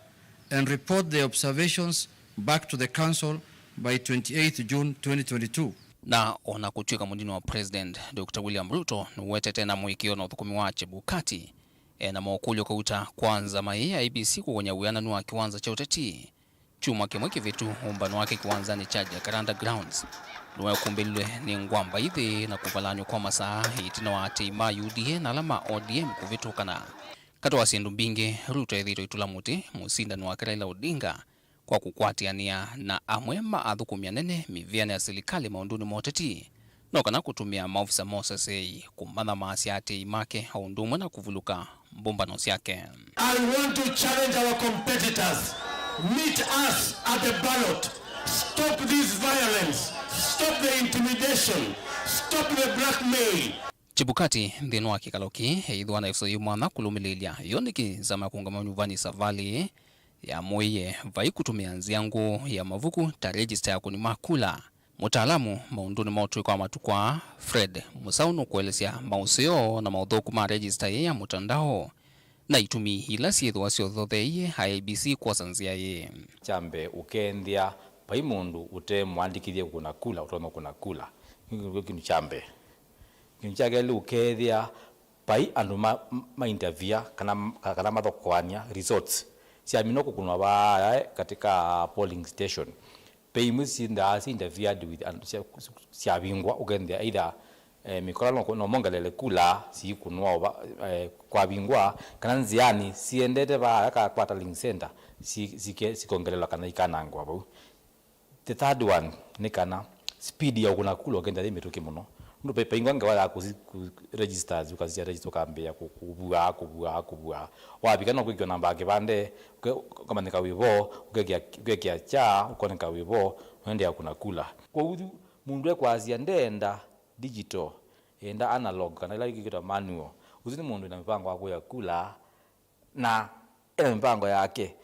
and report their observations back to the council by twenty-eighth June twenty twenty-two. Na o na kũtw'ĩka mũnini wa President, Doctor William Ruto nĩwetete na mũĩkĩĩo na ũthũkũmi wa Chebukati, e na mokũlyo kauta kwa nzama ĩĩ ya I E B C kũkony'a wĩananu wa kĩwanza kya ũteti. Kyumwa kĩmwe kĩvĩtu, ũmbano wake kĩwanzanĩ kya Jacaranda Grounds nĩwekumbĩlilwe nĩ ngwamba ithi na kũvalany'a kwa masaa ĩtina wa aatĩĩi ma U D A na ala ma O D M kũvĩtũkana. Katĩ wa syĩndũ mbingĩ, Ruto ethĩĩtwe aitũla mũtĩ mũsindani wake Raila Odinga kwa kũkwatĩanĩa na amwe ma athũkũmi anene mĩvĩanĩ ya silikalĩ maũndũnĩ ma ũteti, no kana kũtũmĩa maovisa ma ũseseei kũmanyamaasya aatĩĩi make o ũndũ ũmwe na kũvulũka mbũmbano syake. I want to challenge our competitors. Meet us at the ballot. Stop this violence. Stop the intimidation. Stop the blackmail. Chebukati nthĩnĩ wa kĩkalo kĩĩ eĩthĩwa na ĩsoyĩ mwanya kũlũmĩlĩĩlya yo nĩkĩ nzama ya kũũngama ũnyuvani savalĩ ĩĩ yamũĩie vai kũtũmĩa nzĩa ngũũ ya mavuku ta rejista ya kũnyuma kula. Mũtaalamu maũndũnĩ ma ũtũĩka wa matukũ aa, Fred Mũsaũ, nũkũelesya maũseo na maũthũku ma rejista ĩĩ ya mũtandao na itumi ila syĩthĩwa syothotheeie I E B C kwosa nzĩa ĩĩ. Kya mbee, ũkeenthĩa vai mũndũ ũte mũandĩkĩthye kũkũna kula ũtonya kũkũna kula. Kĩu nĩkyo kĩndũ kya mbee. Kĩndũ kya kelĩ, ũkethĩa vai andũ ma, ma interfere kana, kana mathokoany'a results syaminwa kũkũnwa vaa katika polling station. Ve imwe syĩndaa sya interfered with and sya, syavingwa, ũkethĩa either, eh, mĩkola no, no mongelele kula siikũnwa ova, eh, kwavingwa, kana nzĩanĩ siendete vaa ka kwa tallying center si, sike, sikongelelwa kana ikanangwa vau. The third one nĩ kana speed ya ũkũna kula ũkenda yĩ mĩtũkĩ mũno. Nũndũ pe-, paingwa ngewa ya kũsi-, kũ-, registers, ũkasisya register, ũkambĩĩa kũ-, kũvua, kũvua, kũvua. Wavika no kwĩkĩwa namba ya kĩvandĩ, ũke-, ũkamanyĩka wĩ vo, ũkekĩa, ũkekĩa kya, ũkoneka wĩ vo, ũendeea kũna kula. Kwoou mũndũ ekwasya ndeenda digital, enda analog, kana ĩla ĩkĩtwa manual. Ũsu nĩ mũndũ wĩna mĩvango wa kũya kula, na ena mĩvango yake.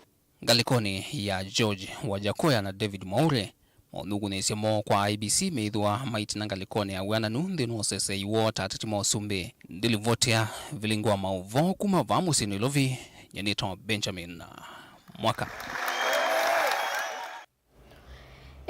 Ngalĩkonĩ ya George Wajakoya na David Mwaure, maũnyungunyĩsyo moo kwa I E B C meĩthĩwa maitina ngalĩkonĩ ya wĩananu nthĩnĩ wa ũseseei woo ta ateti ma ũsumbĩ. Ndĩlivotea vilingi wa maũvoo kuma vaa mũsyĩ Nairobi, nyie nĩtawa Benjamin Mwaka.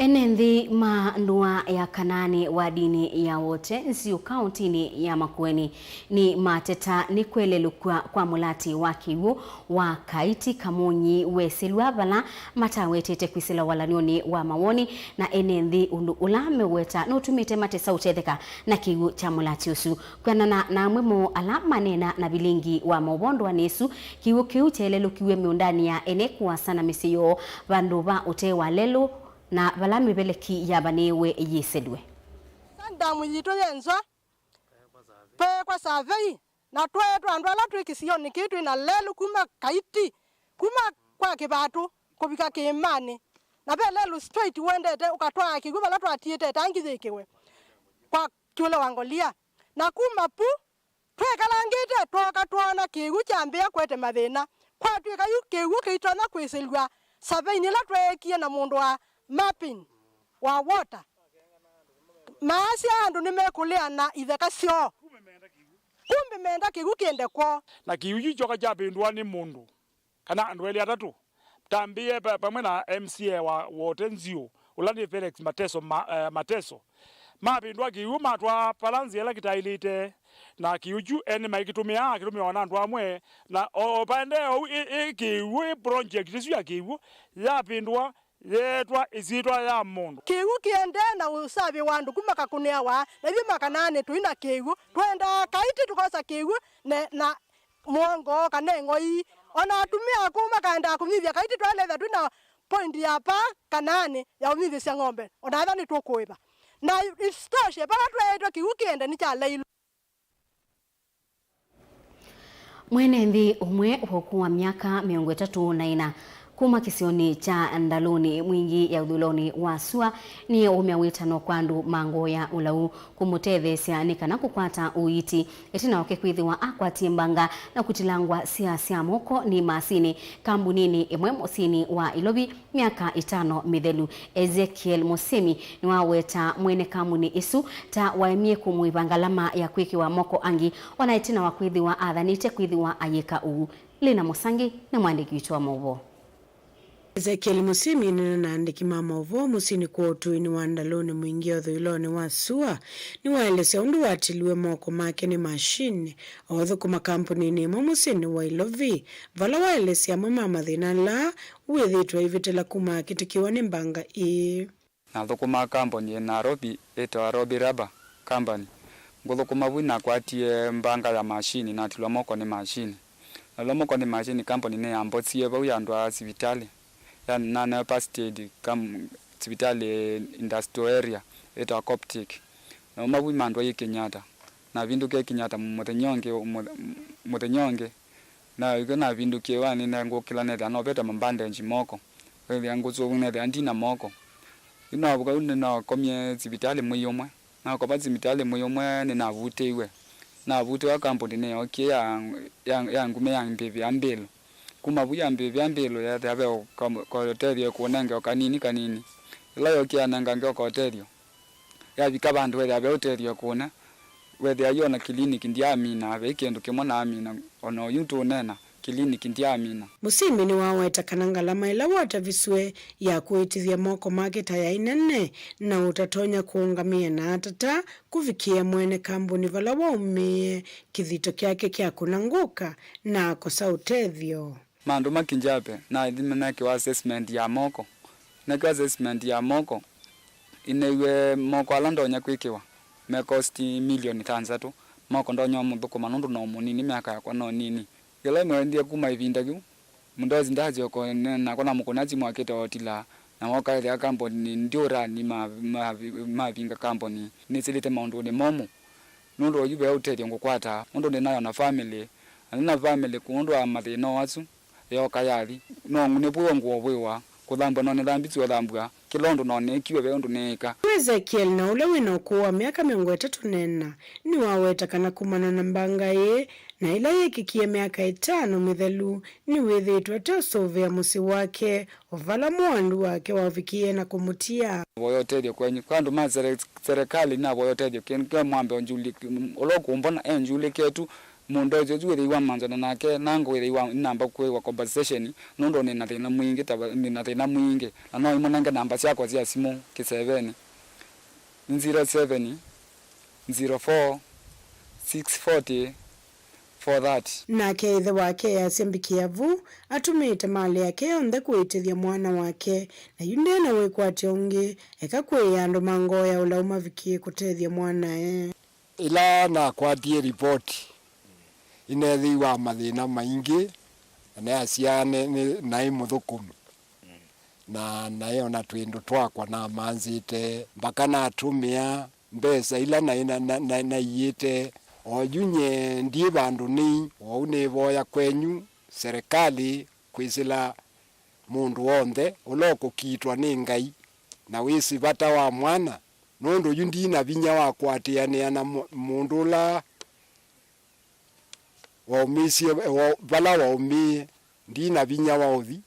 Ene nthĩ ma ndũa ya Kanaani wadinĩ ya Wote Nziũ kaũntĩnĩ ya Makueni nĩmateta nĩ kwelelũkw'a kwa mũlatĩ wa kĩw'ũ wa Kaiti Kamunyi wesĩlw'a vala matawetete kwĩsĩla walany'onĩ wa mawoni na ene nthĩ, ũndũ ũla meũweta nũtumĩte matesa ũtetheka na kĩw'ũ kya mũlatĩ ũsu. Kwĩanana na amwe moo ala maneena na vilingi wa maũvoo ndũanĩ ĩsu, kĩw'ũ kĩu kyaelelũkiw'e mĩũndanĩ ya ene kũasa na mĩsyĩ yoo, vandũ va ũtee wa lelũ, na vala mĩveleki yavanĩĩwe yĩsĩlw'e. Sandamu yitũ yĩ nzwa, tweekwa savei, na tweetwa andũ ala twĩ kĩsionĩ kĩĩ twĩ na lelũ kuma Kaiti, kuma kwa kĩvatũ kũvika kĩĩmanĩ, na ve lelũ straight ũendete ũkatwaa kĩw'ũ vala twatiĩte ĩtangi yĩkĩwe kwa kyũle wa Ngolia. Na kuma pu, twekalangĩte, twooka twoona kĩw'ũ kyambĩĩa kũete mathĩna. Kwatw'ĩka yu kĩw'ũ kĩitonya kwĩsĩlw'a saveinĩ ĩla tweekie na mũndũ wa mapping wa water. Maasya andũ nĩmekũlea na itheka syoo. Kumbe menda kĩw'ũ kĩende kwoo. Na kĩw'ũ kyu kyoka kyavĩndũa nĩ mũndũ kana andũ elĩ atatũ, tambĩĩe pa-, pamwe na M C A wa Wote Nziũ, ũla nĩ Felix Mateso, ma-, eh, Mateso. Mavĩndũa kĩw'ũ, matwaa vala nzĩa ĩla kĩtaĩlĩte, na kĩw'ũ kyu ene maikĩtũmĩaa, kĩtũmĩawa na andũ amwe, na o, o vaendee ou, ĩ, ĩ kĩw'ũ, ĩ project ĩsu ya kĩw'ũ yavĩndũa, yeetwa ĩsyĩtwa ya mũndũ. Kĩw'ũ kĩendee na ũsavĩ wa andũ kuma Kakũnĩa wa, na ithyĩ Makanaani tũi na kĩw'ũ, twendaa Kaiti tũkosa kĩw'ũ, ne, na mũongo kana ĩng'oi. O na atumĩa akũũ makaendaa kũnyivya Kaiti, twaĩlĩtha twĩ na point ya pa Kanaani ya ũnyivĩsya ng'ombe, o na ethwa nĩtũkũĩva. Na isitoshe, vala tweeĩtwe kĩw'ũ kĩende nĩkyaleilwe. Mwene nthĩ ũmwe wa ũkũũ wa myaka mĩongo ĩtatũ na ĩna kuma kĩsionĩ kya Ndalũnĩ Mwingĩ ya ũthũĩlonĩ wa sua nĩeũmya wĩtano kwa andũ ma ngoo ya ũlau kũmũtetheesya nĩ kana kũkwata ũiiti ĩtina wake kwĩthĩwa akwatie mbanga na kũtilangwa sya sya moko nĩ masinĩ kambuninĩ ĩmwe mũsyĩnĩ wa Ilovi myaka ĩtano mĩthelu. Ezekiel Mũsĩmi nĩwaweta mwene kambuni ĩsu ta waemie kũmũĩva ngalama ya kwĩkĩwa moko angĩ, o na ĩtina wa kwĩthĩwa athanĩte kwĩthĩwa ayĩka ũu. Lina Mũsangi nĩ mwandĩki witũ wa maũvoo. Ezekiel Mũsĩmi ĩneena na aandĩki ma maũvoo mũsyĩnĩ kwa ũtũinĩ wa Ndalũnĩ Mwingĩ ũthũĩlonĩ wa sua nĩwaelesya ũndũ watiliwe moko make nĩ mashini o ũthũkũma kambuninĩ ĩmwe mũsyĩnĩ wa Ilovi, vala waelesya amwe ma mathĩna ala wĩthĩĩtwe aivĩtĩla kuma akĩtĩkĩwa nĩ mbanga ĩĩ. Nathũkũmaa kambuni yĩ Nairobi ĩtawa Robi Rubber Company. Ngũthũkũma vu nakwatie mbanga ya mashini, natilwa moko nĩ mashini. Nalwa moko nĩ mashini, kambuni nĩyambosie vau yandwaa sivitalĩ. Ya, nanewa first aid kam-, sivitalĩ industrial area ĩtawa Coptic. Nauma vu mandwaie Kenyatta. Navindũkie Kenyatta mũthenya ũngĩ, mũth-, mũthenya ũngĩ. Na ĩkyo navindũkie wa nĩnengũkĩla nethĩa novete mabandage moko. Wethĩa ngũsũvũ nethĩa ndina moko. Yu navuka yu nĩnakomie sivitalĩ mwei ũmwe. Nakova sivitalĩ mwei ũmwe nĩnavutĩiwe. Navutĩwa kambuni nĩyookie ya, ya, ya ngumi ya mbĩvĩa mbĩlũ. Kuma vu ya mbĩvĩa mbĩlũ yethĩa ve ka-, kaũtethyo ĩkũnenge o kanini kanini. Ĩla yookie yanengange o kaũtethyo. Yavika vandũ wethĩa ve ũtethyo kũna, wethĩa yu ona kiliniki ndyaamina, ve kĩndũ kĩmwe naamina, ona oyu tũũneena, kiliniki ndyaamina. Mũsĩmi nĩwaweta kana ngalama ĩla watavisw'e ya kũĩtĩthya moko make ta yaĩ nene na ũtatonya kũũngamĩa na atata kũvikĩĩa mwene kambuni vala waumĩĩe kĩthito kyake kyakũna ngũka na akosa ũtethyo. Mandũ makĩnjape, nathi nekiwa assessment ya moko. Nekiwa assessment ya moko, ineiwe moko ala ndonya kwĩkĩwa me cost milioni thanthatũ. Moko ndonya mũthũkũma nũndũ no mũnini, myaka yakwa no nini. Yĩla ĩmwe nthie kuma ĩvinda yu, mũndosi ndasyoka nakwa namũkũna simũ akĩta otila, na woka ethĩa kamboni ndiũrani ma-, ma-, mavinga kamboni nĩsĩlĩte maũndũnĩ momũ. Nũndũ oyu ve ũtethyo ngũkwata, nũndũ ndĩ nayo na family, na nĩ na family kũndũ wa mathĩna o asu, yooka yathi. No ng'une vwĩwa ngũovwĩwa, kũthambw'a no nĩthambisye ũthambw'a, kĩla ũndũ no nĩkiwe ve ũndũ nĩĩka. Ezekiel na ũla wĩ na ũkũũ wa myaka mĩongo ĩtatũ na ĩna nĩwaweta kana kumana na mbanga ĩĩ na ĩla yĩkĩkie myaka ĩtano mĩthelu, nĩwĩthĩĩtwe ateũsũvĩa mũsyĩ wake, o vala mũandu wake wavikie na kũmũtia. Navoya ũtethyo kwenyu. Kwa andũ ma sere-, serikali, navoya ũtethyo kĩndũ kya mwambe ũnjulye, ũla ũkũmbona enjulĩke tu, Mũndũ ũsu wĩthĩiwa manzwa na nake nangũ wĩthĩiwa namba kũĩwa compensation, nũndũ nĩ na thĩna mwingĩ, ta nĩ na thĩna mwingĩ, na no imũnenge namba syakwa sya simũ kĩsevenĩ, zero seven zero four six forty four thirty. Nake ĩthe wake easya mbikĩa vu, atũmĩĩte malĩ yake yonthe kũĩtĩthya mwana wake, na yu ndena wĩkwatyo ũngĩ, eka kwĩĩa andũ ma ngoo ya ũlau mavikĩe kũtethya mwanae. Ĩla nakwatie ripoti, nĩneethĩiwa mathĩna maingĩ, na neasya nĩ, nĩ, naĩ mũthũkũmi, na naĩ ona twĩndũ twakwa namanzĩte, mbaka natũmĩa mbesa ila naĩ na, na, na, naiĩte. Oyu nye ndiĩ vandũ nĩi, oou nĩvoya kwenyu, serikali, kwĩsĩla mũndũ w'onthe ũla ũkũkiitwa nĩ Ngai na wĩsĩ vata wa mwana, nũndũ yu ndi na vinya wa kũatĩanĩa na mũ-, mũndũ ũla waumĩsye, wa-, vala waumĩe, ndi na vinya wa ũthi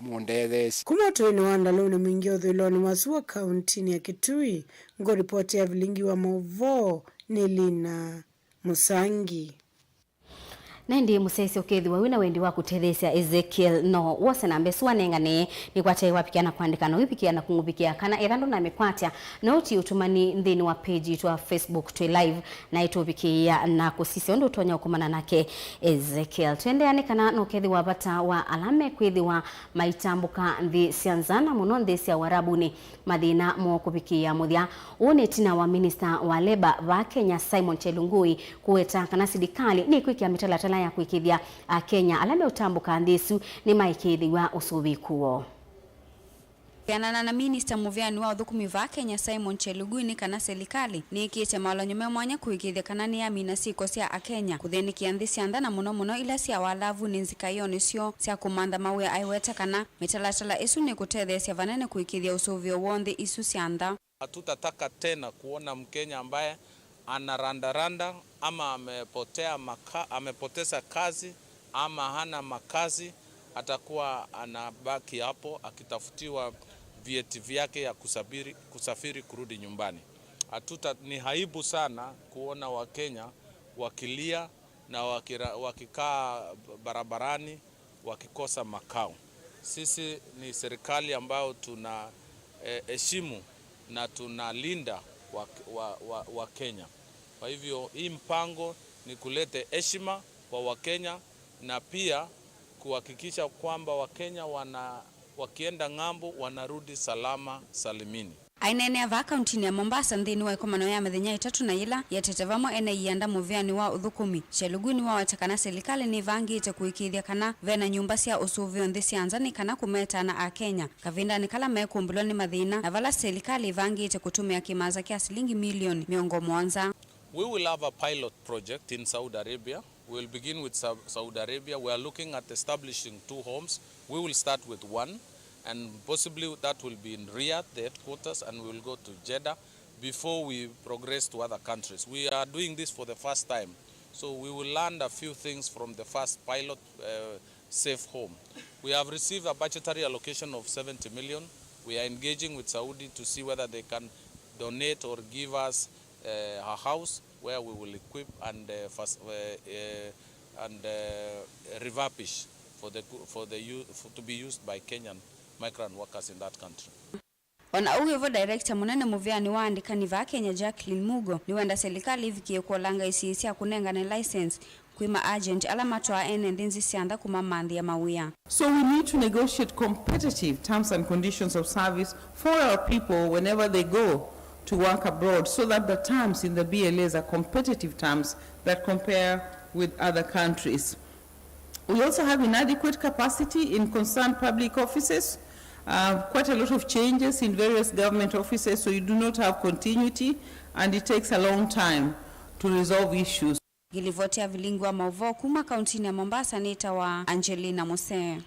mũndetheesye. Kuma ũtũinĩ wa Ndalũnĩ Mwingĩ ũthũĩlonĩ wa sua kauntinĩ ya Kitui, ngũripoti ya vilingi wa maũvoo nĩ Lina Mũsangi. Na ĩndĩ mũsyaĩĩsya ũkethĩwa wĩ na wendi wa kũtetheesya Ezekiel, no wose namba ĩsu wanengane, nĩkwate wavikĩa na kwandĩka, na ũivikĩa na kũng'ũvikĩa, kana etha ndũnamĩkwatya, no ũtie ũtũmani nthĩnĩ wa page yitũ wa Facebook twĩ live, na ĩtũvikĩĩa na kũsisya ũndũ ũtonya ũkomana nake Ezekiel. Tũendeea nĩ kana no ũkethĩwa vata wa ala mekwĩthĩwa maitambũka nthĩ sya nza, na mũno nthĩ sya Ũarabunĩ, mathĩna moo kũvikĩĩa mũthya. Ũũ nĩ ĩtina wa minista wa leba vaa Kenya, Simon Chelugui, kũweta kana silikalĩ nĩkwĩkĩa mĩtalatala ya kũĩkĩĩthya Akenya ala meũtambũka nthĩ ĩsu nĩmaĩkĩĩthĩw'a ũsũvĩĩku woo. Kwĩanana na minista mũvĩanĩ wa ũthũkũmi vaa Kenya, Simon Chelugui, nĩ kana silikalĩ nĩĩkĩĩte mawalany'o me mwanya kũĩkĩĩthya kana nĩyamina syĩko sya Akenya kũthĩnĩkĩa nthĩ sya nza, na mũno mũno ila sya walavunĩ nzikaĩonĩ syoo sya kũmantha mawĩa, aiweta kana mĩtalatala ĩsu nĩkũtetheesya vanene kũĩkĩĩthya ũsũvĩo woo nthĩ isu sya nza. Hatutataka tena kuona Mkenya ambaye anarandaranda ama amepotea maka-, amepoteza kazi ama hana makazi, atakuwa anabaki hapo akitafutiwa vyeti vyake ya kusafiri, kusafiri kurudi nyumbani. Hatuta-, ni aibu sana kuona Wakenya wakilia na wakira-, wakikaa barabarani wakikosa makao. Sisi ni serikali ambayo tuna, eh, heshimu na tunalinda wa, wa, wa, wa Kenya. Kwa hivyo, hii mpango ni kulete heshima kwa Wakenya na pia kuhakikisha kwamba Wakenya wana, wakienda ng'ambo wanarudi salama salimini. Aineenea vaa kauntinĩ ya Mombasa nthĩnĩ wa ĩkomano ya mĩthenya ĩtatũ na yĩla yetete vamwe ene ianda mũvĩanĩ wa ũthũkũmi, Chelugui nĩwaweta kana silikalĩ nĩvangĩte kũĩkĩĩthya kana vena nyũmba sya ũsũvĩo nthĩ sya nza nĩ kana kũmetaa na Akenya kavindanĩ kala mekũmbĩlwa nĩ mathĩna, na vala silikalĩ ĩvangĩte kũtũmĩa kĩmanza kya silingi milioni mĩongo mũonza. We will have a pilot project in Saudi Arabia. We'll begin with Sa-, Saudi Arabia. We are looking at establishing two homes. We will start with one, and possibly that will be in Riyadh, the headquarters, and we will go to Jeddah before we progress to other countries. We are doing this for the first time. So we will learn a few things from the first pilot, uh, safe home. We have received a budgetary allocation of seventy million. We are engaging with Saudi to see whether they can donate or give us, uh, a house where we will equip and, uh, fas-, uh, uh, and, uh, refurbish for the, for the u-, for, to be used by Kenyan migrant workers in that country. O na ũu wĩ vo, director mũnene mũvĩanĩ wa andĩkani vaa Kenya, Jacqueline Mugo, nĩwenda silikalĩ ĩvikĩe kũolanga isio sya kũnengane license kwĩ ma agent ala matwaa ene nthĩ nzĩ sya nza kũmamanthĩa mawĩa. So we need to negotiate competitive terms and conditions of service for our people whenever they go to work abroad, so that the terms in the B L As are competitive terms that compare with other countries. We also have inadequate capacity in concerned public offices. Uh, quite a lot of changes in various government offices, so you do not have continuity, and it takes a long time to resolve issues. Ngilivoti ya vilingi wa maũvoo kuma kauntinĩ ya Mombasa nĩtawa Angelina Musee.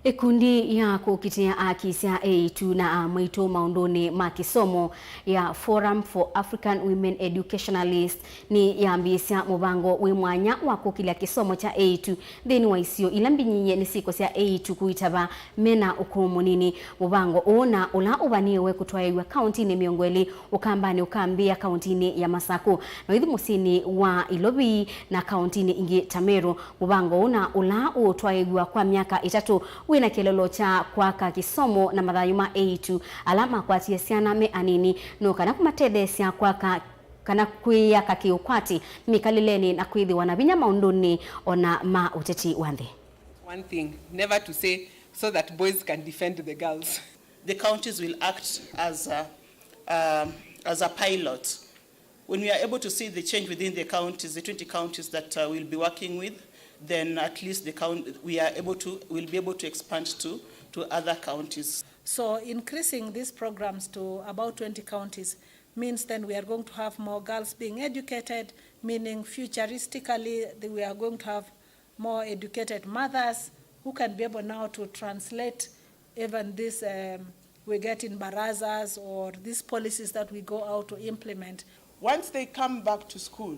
Ĩkundi ya kũkitĩa aki sya eĩtu na amwaitũ maũndũnĩ ma kĩsomo ya Forum for African Women Educationalists nĩyambĩĩsya mũvango wĩ mwanya wa kũkĩlya kĩsomo kya eĩtu nthĩnĩ wa isio ila mbinyĩĩe nĩ syĩko sya eĩtu kũitava mena ũkũũ mũnini. Mũvango ũũ na ũla ũvanĩĩwe kũtwaĩw'a kaũntinĩ mĩongo ĩlĩ, Ũkambanĩ ũkambĩĩa kaũntinĩ ya Masakũ, na ũithi mũsyĩnĩ wa Ilovi na kaũntinĩ ingĩ ta Meru. Mũvango ũũ na ũla ũũtwaĩw'a kwa myaka ĩtatũ wĩna kĩelelo kya kwaka kĩsomo na mathayũ ma eĩtu ala makwatie syana me anini, no kana kũmatetheesya kwaka kana kwĩyaka kĩũkwati mĩkalĩlenĩ na kwĩthĩwa na vinya maũndũnĩ ona ma ũteti wa nthĩ. One thing, never to say, "So that boys can defend the girls." The counties will act as a, um, as a pilot. When we are able to see the change within the counties, the twenty counties that, uh, we'll be working with, then at least the count-, we are able to, we'll be able to expand to, to other counties. So increasing these programs to about twenty counties means then we are going to have more girls being educated, meaning futuristically the-, we are going to have more educated mothers who can be able now to translate even this, um, we get in barazas or these policies that we go out to implement. Once they come back to school,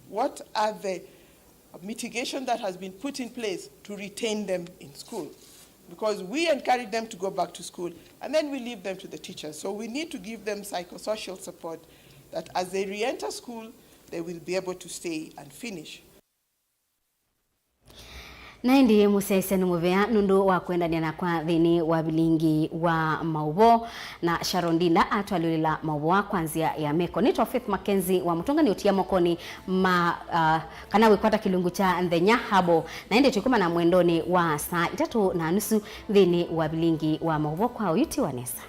what are the mitigation that has been put in place to retain them in school? Because we encourage them to go back to school and then we leave them to the teachers. So we need to give them psychosocial support that as they re-enter school, they will be able to stay and finish. Na ĩndĩ mũsyaĩĩsya nĩ mũvea nũndũ wa kũendany'a nakwa nthĩnĩ wa vilingi wa maũvoo, na Sharon Ndinda atwalĩlĩla maũvoo aa kwa nzĩa ya meko. Nĩtwa Faith Mackenzie wa Mũtũngani ũtia mokonĩ ma, ah, kana wĩkwata kĩlungu kya Nthenya Herbal, na ĩndĩ twĩkomana mwendonĩ wa saa itatũ na nusu nthĩnĩ wa vilingi wa maũvoo kwa ũyu ti wa nesa.